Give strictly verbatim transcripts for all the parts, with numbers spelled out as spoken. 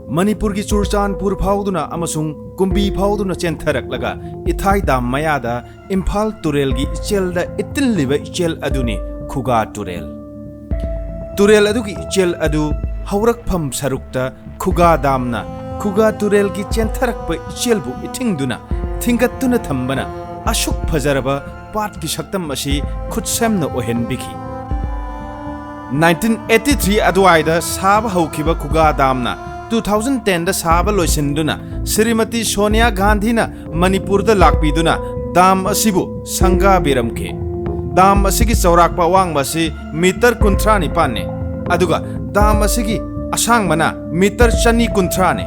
ꯃꯅꯤꯄꯨꯔꯒꯤ ꯆꯨꯔꯆꯥꯟꯄꯨꯔ ꯐꯥꯎꯗꯨꯅ ꯑꯃꯁꯨꯡ ꯀꯨꯝꯕꯤ ꯐꯥꯎꯗꯨꯅ ꯆꯦꯟꯊꯔꯛꯂꯒ ꯏꯊꯥꯏ ꯗꯥꯝ ꯃꯌꯥꯗ ꯏꯝꯐꯥꯜ ꯇꯨꯔꯦꯜꯒꯤ ꯏꯆꯦꯜꯗ ꯏꯠꯇꯤꯜꯂꯤꯕ ꯏꯆꯦꯜ ꯑꯗꯨꯅꯤ ꯈꯨꯒꯥ ꯇꯨꯔꯦꯜ꯫ ꯇꯨꯔꯦꯜ ꯑꯗꯨꯒꯤ ꯏꯆꯦꯜ ꯑꯗꯨ ꯍꯧꯔꯛꯐꯝ ꯁꯔꯨꯛꯇ ꯈꯨꯒꯥ ꯗꯥꯝꯅ ꯈꯨꯒꯥ ꯇꯨꯔꯦꯜꯒꯤ ꯆꯦꯟꯊꯔꯛꯄ ꯏꯆꯦꯜꯕꯨ ꯏꯊꯤꯡꯗꯨꯅ ꯊꯤꯡꯒꯠꯇꯨꯅ ꯊꯝꯕꯅ ꯑꯁꯨꯛ ꯐꯖꯔꯕ ꯄꯥꯠꯀꯤ ꯁꯛꯇꯝ ꯑꯁꯤ ꯈꯨꯠꯁꯦꯝꯅ ꯑꯣꯏꯍꯟꯕꯤꯈꯤ꯫ ꯅꯥꯏꯟꯇꯤꯟ ꯑꯩꯠꯇꯤ ꯊ꯭ꯔꯤ ꯑꯗꯨꯋꯥꯏꯗ ꯁꯥꯕ ꯍꯧꯈꯤꯕ ꯈꯨꯒꯥ ꯗꯥꯝꯅ ꯇꯨ ꯊꯥꯎꯖꯟ ꯇꯦꯟꯗ ꯁꯥꯕ ꯂꯣꯏꯁꯤꯟꯗꯨꯅ ꯁ꯭ꯔꯤꯃꯇꯤ ꯁꯣꯅꯤꯌꯥ ꯒꯥꯟꯙꯤꯅ ꯃꯅꯤꯄꯨꯔꯗ ꯂꯥꯛꯄꯤꯗꯨꯅ ꯗꯥꯝ ꯑꯁꯤꯕꯨ ꯁꯪꯒꯥꯕꯤꯔꯝꯈꯤ꯫ ꯗꯥꯝ ꯑꯁꯤꯒꯤ ꯆꯥꯎꯔꯥꯛꯄ ꯑꯋꯥꯡꯕ ꯑꯁꯤ ꯃꯤꯇꯔ ꯀꯨꯟꯊ꯭ꯔꯥ ꯅꯤꯄꯥꯟꯅꯤ, ꯑꯗꯨꯒ ꯗꯥꯝ ꯑꯁꯤꯒꯤ ꯑꯁꯥꯡꯕꯅ ꯃꯤꯇꯔ ꯆꯅꯤ ꯀꯨꯟꯊ꯭ꯔꯥꯅꯤ꯫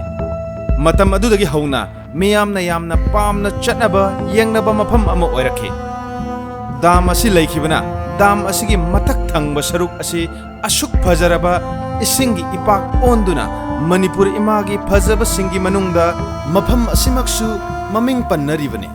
ꯃꯇꯝ ꯑꯗꯨꯗꯒꯤ ꯍꯧꯅ ꯃꯤꯌꯥꯝꯅ ꯌꯥꯝꯅ ꯄꯥꯝꯅ ꯆꯠꯅꯕ, ꯌꯦꯡꯅꯕ ꯃꯐꯝ ꯑꯃ ꯑꯣꯏꯔꯛꯈꯤ꯫ ꯗꯥꯝ ꯑꯁꯤ ꯂꯩꯈꯤꯕꯅ ꯗꯥꯝ ꯑꯁꯤꯒꯤ ꯃꯊꯛ ꯊꯪꯕ ꯁꯔꯨꯛ ꯑꯁꯤ ꯑꯁꯨꯛ ꯐꯖꯔꯕ ꯏꯁꯤꯡꯒꯤ ꯏꯄꯥꯛ ꯑꯣꯟꯗꯨꯅ ꯃꯅꯤꯄꯨꯔ ꯏꯃꯥꯒꯤ ꯐꯖꯕꯁꯤꯡꯒꯤ ꯃꯅꯨꯡꯗ ꯃꯐꯝ ꯑꯁꯤꯃꯛꯁꯨ ꯃꯃꯤꯡ ꯄꯟꯅꯔꯤꯕꯅꯤ꯫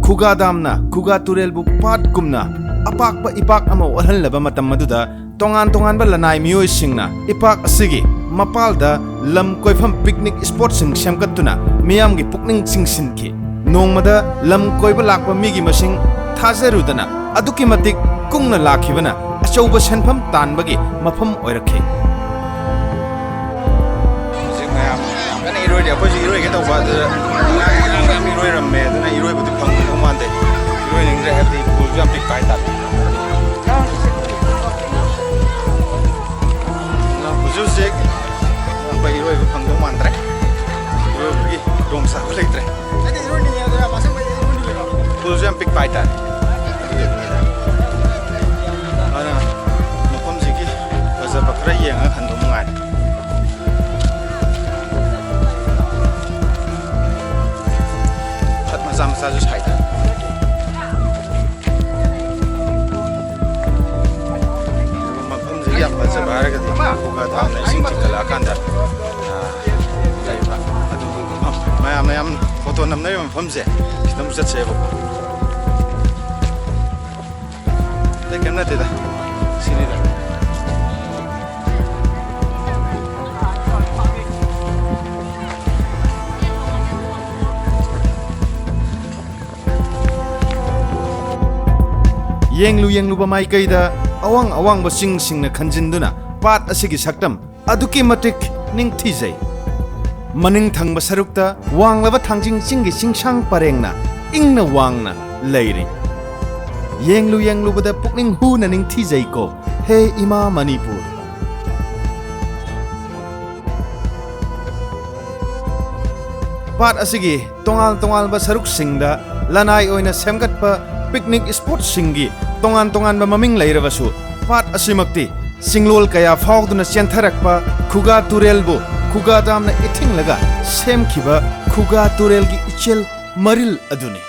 ꯈꯨꯒꯥ ꯗꯥꯝꯅ ꯈꯨꯒꯥ ꯇꯨꯔꯦꯜꯕꯨ ꯄꯥꯠꯀꯨꯝꯅ ꯑꯄꯥꯛꯄ ꯏꯄꯥꯛ ꯑꯃ ꯑꯣꯜꯍꯜꯂꯕ ꯃꯇꯝ ꯑꯗꯨꯗ ꯇꯣꯉꯥꯟ ꯇꯣꯉꯥꯟꯕ ꯂꯅꯥꯏ ꯃꯤꯑꯣꯏꯁꯤꯡꯅ ꯏꯄꯥꯛ ꯑꯁꯤꯒꯤ ꯃꯄꯥꯜꯗ ꯂꯝ ꯀꯣꯏꯐꯝ ꯄꯤꯛꯅꯤꯛ ꯁ꯭ꯄꯣꯠꯁꯤꯡ ꯁꯦꯝꯒꯠꯇꯨꯅ ꯃꯤꯌꯥꯝꯒꯤ ꯄꯨꯛꯅꯤꯡ ꯆꯤꯡꯁꯤꯟꯈꯤ꯫ ꯅꯣꯡꯃꯗ ꯂꯝ ꯀꯣꯏꯕ ꯂꯥꯛꯄ ꯃꯤꯒꯤ ꯃꯁꯤꯡ ꯊꯥꯖꯔꯨꯗꯅ ꯑꯗꯨꯛꯀꯤ ꯃꯇꯤꯛ ꯀꯨꯡꯅ ꯂꯥꯛꯈꯤꯕꯅ ꯑꯆꯧꯕ ꯁꯦꯟꯐꯝ ꯇꯥꯟꯕꯒꯤ ꯃꯐꯝ ꯑꯣꯏꯔꯛꯈꯤ꯫ ꯍꯧꯖꯤꯛ ꯃꯌꯥꯝ ꯌꯥꯝ ꯀꯟꯅ ꯏꯔꯣꯏꯔꯤ꯫ ꯑꯩꯈꯣꯏꯁꯨ ꯏꯔꯣꯏꯒꯦ ꯇꯧꯕ, ꯑꯗꯨꯗ ꯑꯉꯥꯡ ꯃꯌꯥꯝ ꯏꯔꯣꯏꯔꯝꯃꯦ, ꯑꯗꯨꯅ ꯏꯔꯣꯏꯕꯗꯤ ꯐꯪꯗꯧ ꯃꯥꯟꯗꯦ꯫ ꯏꯔꯣꯏꯅꯤꯡꯗ꯭ꯔꯦ, ꯍꯥꯏꯕꯗꯤ ꯄꯨꯜꯁꯨ ꯌꯥꯝ ꯄꯤꯛꯄ ꯍꯥꯏꯇꯥꯔꯦ꯫ ꯑꯗꯨꯅ ꯍꯧꯖꯤꯛ ꯍꯧꯖꯤꯛ ꯑꯩꯈꯣꯏ ꯏꯔꯣꯏꯕ ꯐꯪꯗꯧ ꯃꯥꯟꯗ꯭ꯔꯦ꯫ ꯏꯔꯣꯏꯕꯒꯤ ꯈꯨꯗꯣꯡꯆꯥꯕ ꯂꯩꯇ꯭ꯔꯦ꯫ ꯄꯨꯜꯁꯨ ꯌꯥꯝ ꯄꯤꯛꯄ ꯍꯥꯏꯇꯥꯔꯦ꯫ ꯑꯗꯨꯅ ꯃꯐꯝꯁꯤꯒꯤ ꯐꯖꯕ ꯈꯔ ꯌꯦꯡꯉꯒ ꯍꯟꯗꯧ ꯃꯉꯥꯏꯔꯦ꯫ ꯍꯠ ꯃꯆꯥ ꯃꯆꯥꯁꯨ ꯁꯥꯏꯗ꯫ ꯃꯐꯝꯁꯤꯒꯤ ꯌꯥꯝ ꯐꯖꯕ ꯍꯥꯏꯔꯒꯗꯤ ꯈꯨꯒꯥ ꯗꯥꯝꯅ ꯏꯁꯤꯡ ꯆꯤꯡꯈꯠꯂꯛꯑꯀꯥꯟꯗ, ꯑ, ꯂꯩꯕ ꯑꯗꯨꯒꯤ ꯃꯐꯝ꯫ ꯃꯌꯥꯝ, ꯃꯌꯥꯝ ꯐꯣꯇꯣ ꯅꯝꯅꯔꯤꯕ ꯃꯐꯝꯁꯦ ꯁꯤꯗ ꯑꯃꯨꯛ ꯆꯠꯁꯦꯕꯀꯣ꯫ ꯑꯇꯩ ꯀꯩꯝ ꯅꯠꯇꯦꯗ, ꯁꯤꯅꯤꯗ꯫ ꯌꯦꯡꯂꯨ ꯌꯦꯡꯂꯨꯕ ꯃꯥꯏꯀꯩꯗ ꯑꯋꯥꯡ ꯑꯋꯥꯡꯕ ꯆꯤꯡꯁꯤꯡꯅ ꯈꯟꯖꯤꯟꯗꯨꯅ ꯄꯥꯠ ꯑꯁꯤꯒꯤ ꯁꯛꯇꯝ ꯑꯗꯨꯛꯀꯤ ꯃꯇꯤꯛ ꯅꯤꯡꯊꯤꯖꯩ꯫ ꯃꯅꯤꯡ ꯊꯪꯕ ꯁꯔꯨꯛꯇ ꯋꯥꯡꯂꯕ ꯊꯥꯡꯖꯤꯡ ꯆꯤꯡꯒꯤ ꯆꯤꯡꯁꯥꯡ ꯄꯔꯦꯡꯅ ꯏꯪꯅ ꯋꯥꯡꯅ ꯂꯩꯔꯤ꯫ ꯌꯦꯡꯂꯨ ꯌꯦꯡꯂꯨꯕꯗ ꯄꯨꯛꯅꯤꯡ ꯍꯨꯅ ꯅꯤꯡꯊꯤꯖꯩꯀꯣ, ꯍꯦ ꯏꯃꯥ ꯃꯅꯤꯄꯨꯔ꯫ ꯄꯥꯠ ꯑꯁꯤꯒꯤ ꯇꯣꯉꯥꯟ ꯇꯣꯉꯥꯟꯕ ꯁꯔꯨꯛꯁꯤꯡꯗ ꯂꯅꯥꯏ ꯑꯣꯏꯅ ꯁꯦꯝꯒꯠꯄ ꯄꯤꯛꯅꯤꯛ ꯁ꯭ꯄꯣꯠꯁꯤꯡꯒꯤ ꯇꯣꯉꯥꯟ ꯇꯣꯉꯥꯟꯕ ꯃꯃꯤꯡ ꯂꯩꯔꯕꯁꯨ, ꯄꯥꯠ ꯑꯁꯤꯃꯛꯇꯤ ꯆꯤꯡꯂꯣꯜ ꯀꯌꯥ ꯐꯥꯎꯗꯨꯅ ꯆꯦꯟꯊꯔꯛꯄ ꯈꯨꯒꯥ ꯇꯨꯔꯦꯜꯕꯨ ꯈꯨꯒꯥ ꯗꯥꯝꯅ ꯏꯊꯤꯡꯂꯒ ꯁꯦꯝꯈꯤꯕ ꯈꯨꯒꯥ ꯇꯨꯔꯦꯜꯒꯤ ꯏꯆꯦꯜ ꯃꯔꯤꯜ ꯑꯗꯨꯅꯤ꯫